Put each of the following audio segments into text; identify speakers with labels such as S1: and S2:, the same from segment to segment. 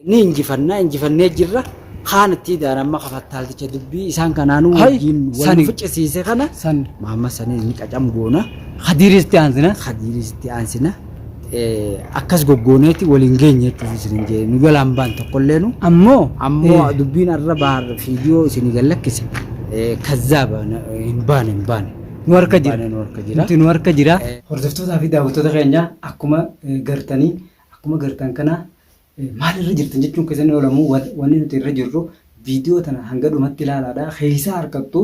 S1: Ni injifanna, injifannee jirra. Kaan itti idaan amma kafattaalticha dubbii isaan kanaanuu
S2: Hay,
S1: wajjin wal
S2: sani.
S1: ficcisiise kana
S2: San.
S1: Mahamma saniis ni qacam goona.
S2: Khadiiris itti aansina.
S1: Khadiiris itti aansina. Akkas goggooneeti waliin geenye jechuuf isin jee nu jalaan baan tokkolleenu.
S2: Ammoo
S1: Ammoo dubbiin arra bahar fiidiyoo isin gad lakkise kazzaaba hin baane hin baane.
S2: Nu harka jira.
S1: Nu harka jira.
S2: Nuti nu harka jira. Hordoftootaa fi daawwattoota keenya akkuma gartanii akkuma gartan kana maal irra jirtan jechuun keessan hin oolamu. Wanni nuti irra jirru viidiyoo tana hanga dhumatti ilaalaadha. Keessaa harkattu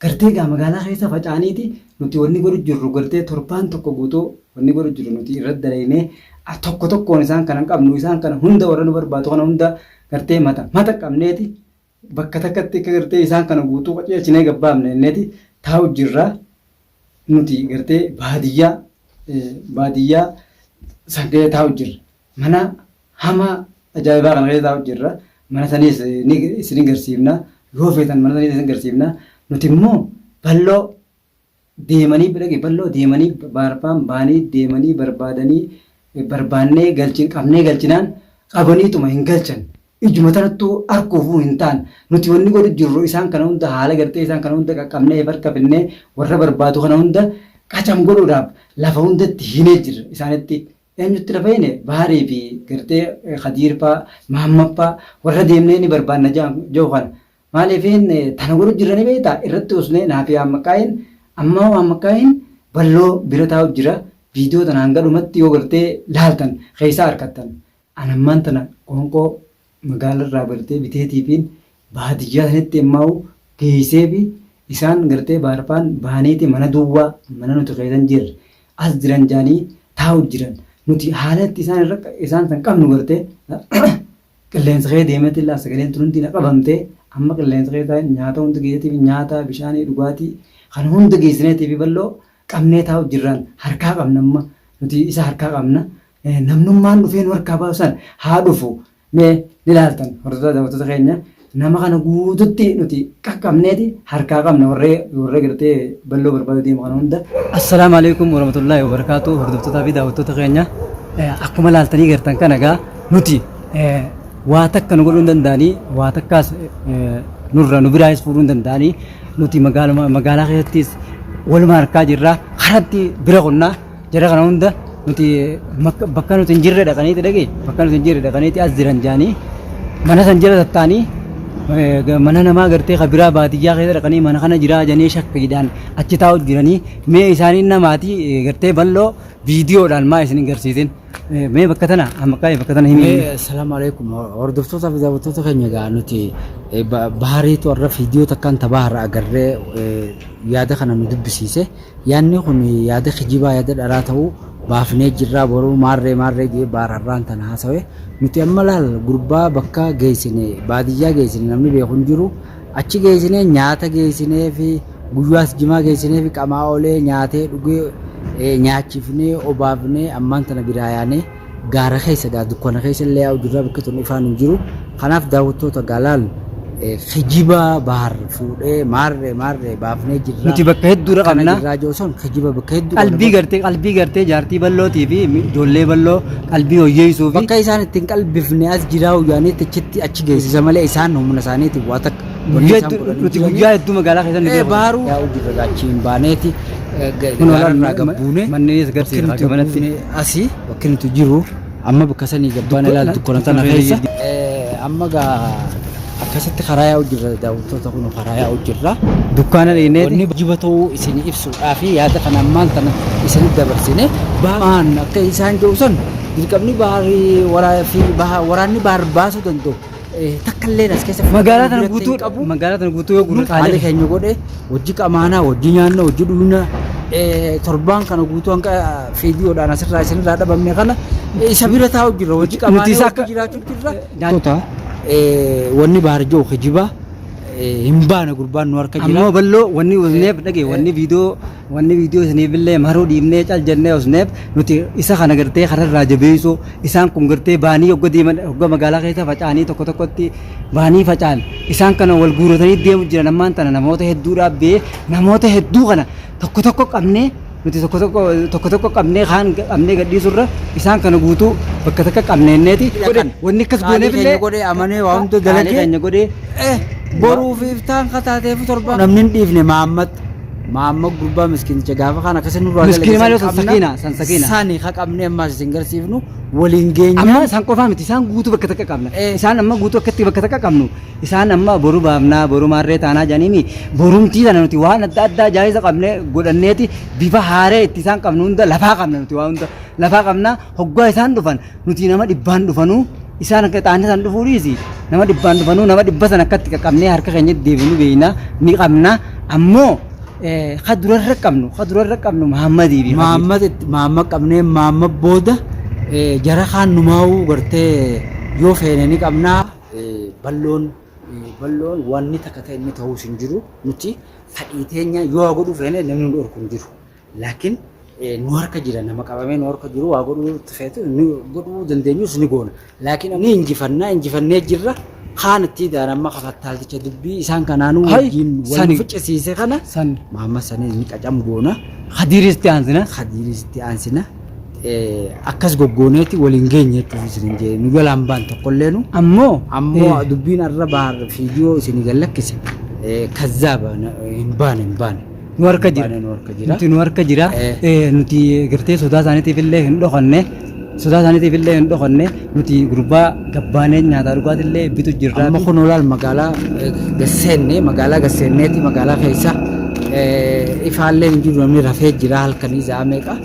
S2: gartee egaa magaalaa keessa faca'aniiti nuti wanni godhu jirru gartee torbaan tokko guutuu wanni godhu jirru nuti irra dalaynee tokko tokkoon isaan kana hin qabnu isaan kana hunda warra nu barbaadu kana hunda gartee mata mata qabneeti bakka takkatti akka gartee isaan kana guutuu qaceelchinee gabbaafne inneeti taa'u jirra nuti gartee baadiyyaa baadiyyaa san keessa taa'u jirra. Mana hamaa ajaa'ibaa kana keessa taa'u jirra. Mana saniis ni isin garsiifna. Yoo feetan mana saniis isin garsiifna. Nuti immoo balloo deemanii dhaqe balloo deemanii baarfaan baanii deemanii barbaadanii barbaannee galchin qabnee galchinaan qabaniituma hin galchan. Ijuma tanattuu arkuufuu hin ta'an. Nuti wanni godhu jirru isaan kana hunda haala gartee isaan kana hunda qaqqabnee harka finnee warra barbaadu kana hunda qacam godhuudhaaf lafa hundatti hinee jirra isaanitti. Eenyutti lafa hine Baharii fi gartee Khadiir faa Mahammad faa warra deemnee ni barbaanna ja'u kana. Maaliif tana godhu jirra ni beektaa irratti usnee naa fi Aammaqqaayin amma Aammaqqaayin balloo bira taa'u jira viidiyoo tana hanga dhumatti yoo gartee laaltan keessaa harkattan. An ammaan tana qoonqoo magaalarraa gartee biteetiifiin baadiyyaa sanitti immaa'u geeyseefi isaan gartee baarfaan baaniiti mana duwwaa mana nuti keessa hin jirre as jiran jaanii taa'u jiran nuti haala itti isaan irra isaan san qabnu gartee qilleensa kee deemeeti illaa sagaleen tun hundi na qabamtee amma qilleensa kee taa'e nyaata hunda geesseetiif nyaata bishaanii dhugaatii kan hunda geessineetiifi bal'oo qabnee taa'u jirran harkaa qabna amma nuti isa harkaa qabna namnummaan dhufee nu harkaa baasu san haa dhufu Mee ni laaltan hordoftoota daawwattoota keenya nama kana guututti nuti qaqqabneeti harkaa qabna warree warree gartee balloo barbaadu deemu kana hunda. Assalaamu alaikum warahmatullahi wabarakatuh hordoftootaa fi daawwattoota keenya akkuma laaltanii gartan kana gaa nuti waa takka nu godhuu hin danda'anii waa takkaas nurra nu biraayis fuudhuu hin danda'anii nuti magaalaa keessattis waluma harkaa jirra karatti bira qonnaa Jara kana hunda nuti bakka nuti hin jirre dhaqaniiti dhaqe bakka nuti hin jirre dhaqaniiti as jiran jaanii mana san jala tattaanii mana namaa gartee ka biraa baadiyyaa keessa dhaqanii mana kana jiraa janii shakkiidhaan achi taa'u jiranii mee isaaniin namaati gartee bal'oo viidiyoodhaan maa isin hin garsiisin mee bakka tana amma qaa'ee bakka tana himi.
S1: Mee assalaamu alaikum hordoftoota fi daawwattoota keenya egaa nuti bahariitu har'a viidiyoo takkaan taphaa har'a agarree yaada kana nu dubbisiise. Yaadni kun yaada kijibaa yaada dharaa ta'uu baafnee jirraa boruu maarree maarree jee baar har'aan tana haasawe nuti amma laal gurbaa bakka geessine baadiyyaa geessine namni beeku hin jiru achi geessine nyaata geessinee fi guyyaas jimaa geessinee fi qamaa oolee nyaatee dhugee nyaachifnee obaafnee ammaan tana biraa yaanee gaara keessa gaa dukkana keessa illee yaa'u jirra bakki tun ifaan hin jiru kanaaf daawwattoota gaa laal kijiba bahar fuudhee maarree maarree baafnee jirra
S2: Nuti bakka hedduudha
S1: kana
S2: qabna.
S1: jirraa jiru sun kijiba bakka hedduu qabna
S2: Qalbii gartee qalbii gartee jaartii bal'ootii fi ijoollee bal'oo qalbii hoyyeessuu fi
S1: bakka isaan ittiin qalbifne as jiraa yaanii achitti achi geessisa malee isaan humna isaaniitiin waa takka wanni
S2: guyyaa
S1: isaan
S2: hedduu
S1: godhan hin
S2: nuti
S1: jiranii.
S2: guyyaa hedduu magaalaa keessa ni deemna.
S1: Baharuu yaa'u jirra achi hin baaneeti
S2: Kun
S1: gaararraa gabbuune
S2: manneenis
S1: bakki
S2: garsiisa
S1: nuti
S2: gamanatti.
S1: buufne asii bakki nuti jiru amma bakka sanii gabbaan ilaal dukkana tana keessa. Amma gaa akkasitti karaa yaa'u jirra daawwattoota kun karaa yaa'u jirra.
S2: Dukkaana dheeneeti.
S1: Wanni jiba ta'uu isin ibsuudhaa fi yaada kana ammaan tana isin dabarsine ba'aan akka isaan jiru san dirqamni baharii waraanni bahar baasuu danda'u takka illee as keessa
S2: Magaalaa tana guutuu magaalaa tana guutuu yoo gurra
S1: haalli keenya godhe hojii qamaanaa hojii nyaanna hojii dhugna torbaan kana guutuu hanga fiidiyoodhaan asirraa isinirraa dhabamne kana isa bira taa'u jirra hojii qamaanaa
S2: Nuti isa
S1: hojii jiraachuu jirra. Wanni bahar jiru kijiba hin baane gurbaan nu harka jira.
S2: Ammoo bal'oo wanni usneef dhage wanni viidiyoo wanni viidiyoo isiniif illee maruu dhiibnee cal jennee usneef nuti isa kana gartee kararraa jabeessuu isaan kun gartee baanii hogga deeman hogga magaalaa keessa faca'anii tokko tokkotti baanii faca'an isaan kana wal guuratanii deemu jiran ammaan tana namoota hedduu dhaabbee namoota hedduu kana tokko tokko qabnee Nuti tokko tokko tokko tokko qabnee kaan qabnee gadhiisurra isaan kana guutuu bakka takka qabneenneeti.
S1: Dhaqan.
S2: Wanni akkas
S1: Qaalii
S2: gooneef illee
S1: keenya godhee amanee waa hunda
S2: qaalii
S1: dalagee.
S2: keenya godhee
S1: Boruu fi iftaan kataateef torba. Namni hin dhiifne Mahammad. Mahammad gurbaa miskiinicha gaafa kana akkasii nurraa
S2: Miskiini
S1: dalage
S2: maal yoo
S1: san
S2: san
S1: qabna.
S2: sakiina, san sakiina.
S1: Sani ka qabnee ammaas isin garsiifnu waliin geenya.
S2: Amma isaan qofaa miti isaan guutuu bakka takka qabna. Isaan amma guutuu akkatti bakka takka qabnu. Isaan amma boru baafnaa boru maarree taanaa jedhaniimi borumtii sana nuti waan adda addaa jaayiza qabne godhanneeti bifa haaree itti isaan qabnu hunda lafaa qabna nuti waa hunda lafaa qabna hoggaa isaan dhufan nuti nama dhibbaan dhufanuu isaan akka xaanni san dhufuu dhiisi nama dhibbaan dhufanuu nama dhibba sana akkatti qaqqabnee harka keenyatti deebinu beeyna ni qabna ammoo ka durarra qabnu ka durarra qabnu Muhammadii fi
S1: Mahammad Mahammad qabnee Mahammad booda jara kaan numaa'uu gartee yoo feene ni qabnaa. Balloon balloon wanni takka ta'e inni ta'uus hin jiru nuti fadhii teenya yoo waa godhuu feene namni nu dhorku hin jiru. Laakiin nu harka jira nama qabamee nu harka jiru waa godhuu feetu ni godhuu dandeenyus ni goona. Laakiin ni injifannaa injifannee jirra kaan itti daan amma kafattaalticha dubbii isaan kanaanuu
S2: Hay,
S1: wajjin wal
S2: sani.
S1: ficcisiise kana
S2: San.
S1: Maamma sanii ni qacam goona.
S2: Khadiiris itti aansina.
S1: Khadiiris itti aansina. Akkas goggooneeti waliin geenye jechuuf isin jee nu jalaan baan tokkolleenu.
S2: Ammoo
S1: Ammoo dubbiin arra baar fiidiyoo isin gallakkise kazzaaba hin baane hin baane.
S2: Nu harka jira.
S1: Baane nu harka jira.
S2: Nuti nu harka jira. Nuti gartee sodaa isaaniitiif illee hin dhokanne. Sodaa isaaniitiif illee hin dhokanne. Nuti gurbaa gabbaanee nyaataa dhugaatii bitu jirra.
S1: Amma kun olaal magaalaa Gasseenne magaalaa Gasseenneeti magaalaa keessa ifaallee hin jiru namni rafee jira halkanii za'a meeqa.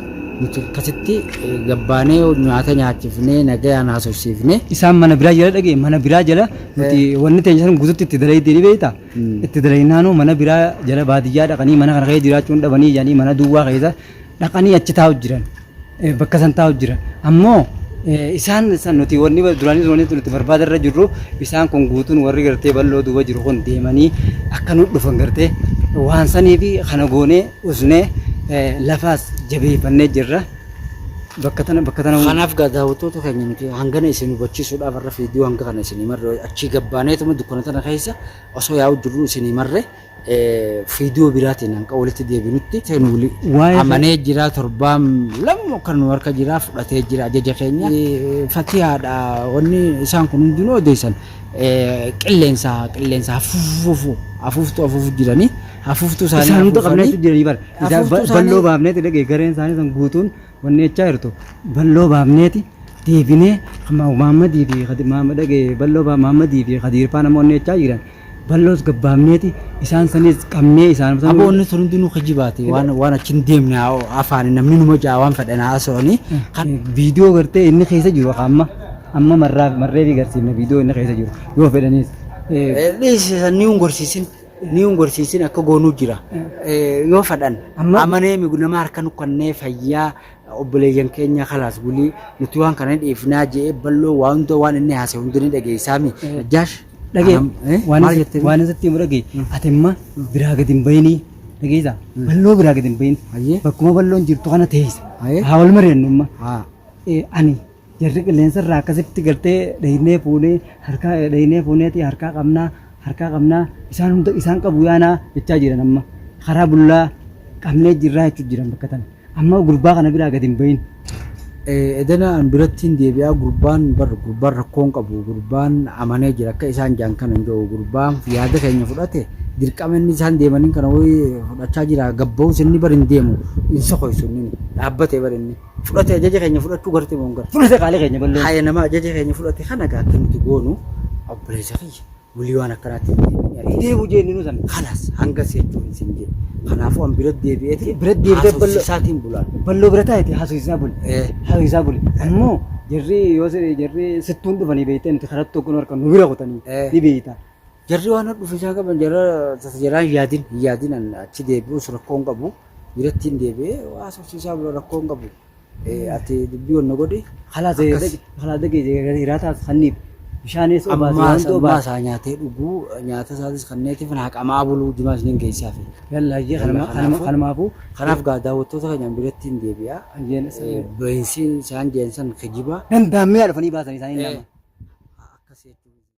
S1: Nuti akkasitti gabbaanee nyaata nyaachifnee nagayaan haasofsiifnee.
S2: Isaan mana biraa jala dhagee mana biraa jala nuti wanni teenya san guututti itti dalaydee ni beektaa? Itti dalaynaanuu mana biraa jala baadiyyaa dhaqanii mana kana keessa jiraachuun dhabanii jedhanii mana duwwaa keessa dhaqanii achi taa'u jiran. Bakka san taa'u jiran. Ammoo isaan san nuti wanni duraanis wanni nuti barbaada irra jirru isaan kun guutuun warri gartee bal'oo duuba jiru kun deemanii akka nu dhufan gartee waan sanii fi kana goonee usnee lafaas jabeeffannee jirra. Bakka tana bakka tana.
S1: Kanaaf gaa daawwattoota keenya nuti hangana isin hubachiisuudhaaf har'a fiidiyoo hanga kana isinii marre achii gabbaaneetuma dukkana tana keessa osoo yaa'u jirru isinii marre fiidiyoo biraatiin hanga walitti deebinutti nuuli amanee jira torbaan lama kan nu harka jira fudhatee jira ajaja keenya. Fatihaadha wanni isaan kun hundinuu odeessan qilleensa qilleensa hafuufu hafuuftuu hafuufu jiranii hafuuftuu isaanii
S2: Isaan hunda
S1: hafuufanii
S2: qabneetu jiranii bara. Isaan
S1: hafuuftuu isaanii
S2: balloo baafneeti dhagee gareen isaanii san guutuun wanni jechaa jirtu balloo baafneeti deebinee Mahammadii fi Mahammad dhagee balloo Mahammadii fi Khadiir faa namoonni jechaa jiran balloos gabbaafneeti isaan sanis qabnee isaan
S1: Aboo wanni sun hundinuu kijibaati waan waan achi hin deemne afaan namni numa ja'a waan fedhan haasa'anii
S2: kan viidiyoo gartee inni keessa jiru amma amma marraa marree fi garsiifna viidiyoo inni keessa jiru yoo fedhanis.
S1: Dhiisi ni hin ni hin gorsiisin akka goonuu jira. Yoo fedhan amanee nama harka nu kannee fayyaa obboleeyyan keenya kalaas bulii nuti waan kana dhiifnaa je'ee balloo waa hunda waan inni haase hundi ni dhageessaami. Jaash
S2: Dhagee waan isatti himu dhagee ati imma biraa gadi hin bayinii dhageessa balloo biraa gadi hin bayin bakkuma balloon jirtu kana teessa haa wal mari'annu imma ani jarri qilleensa irraa akkasitti gartee dhahinee fuunee harkaa dhahinee fuuneeti harkaa qabnaa harkaa qabnaa isaan hunda isaan qabu yaanaa jechaa jiran amma karaa bullaa qabnee jirraa jechuu jiran bakka tana amma gurbaa kana biraa gadi hin bayin.
S1: Edana an birattiin deebi'aa gurbaan bar gurbaan rakkoo hin qabu gurbaan amanee jira akka isaan jaan kana hin jiru gurbaan yaada keenya fudhate dirqama inni isaan deemaniin kana wayii fudhachaa jira gabba'us inni bar hin deemu hin sokoysu inni dhaabbate bar inni fudhate ajaja keenya fudhachuu garte moo hin garte.
S2: Fudhate qaalii keenya bal'oo.
S1: Haya nama ajaja keenya fudhate kana gaa akka nuti goonu obboleessa kiyya Wly waan akkanaatti hin deebiin.
S2: Deebu jee inni san.
S1: Kalas hangas jechuun isin jee. Kanaafuu an bira deebi'eeti
S2: Bira deebitee bal'oo.
S1: haasofsiisaatiin bulaan.
S2: Balloo bira taa'eeti haasofsiisaa buli. Haasofsiisaa buli. Ammoo jarri yoo jarri sittuun dhufanii beektee nuti karatti tokko nu harka nu bira kutanii ni beekta.
S1: Jarri waan dhufe isaa qaban jara jaraan yaadin hin yaadin an achi deebi'us rakkoo hin qabu. Biratti hin deebi'ee haasofsiisaa bula rakkoo hin qabu. Ati dubbii wanna godhi.
S2: Kalaas kalaas dhagee hiraataas kanniif bishaanis obaasi
S1: Ammaas
S2: waan hunda
S1: ammaa
S2: obaasi.
S1: isaa nyaatee dhuguu nyaata isaatis kanneetiif haqamaa buluu jimaas nin geessaafi.
S2: Yalla hayyee kanuma kanuma kanumaafuu.
S1: Kanaaf gaa daawwattoota keenyaan biratti hin deebi'a.
S2: Hayyeen
S1: Bahinsi isaan jeen san kijiba.
S2: Danda'amee dhufanii baasan isaanii nama.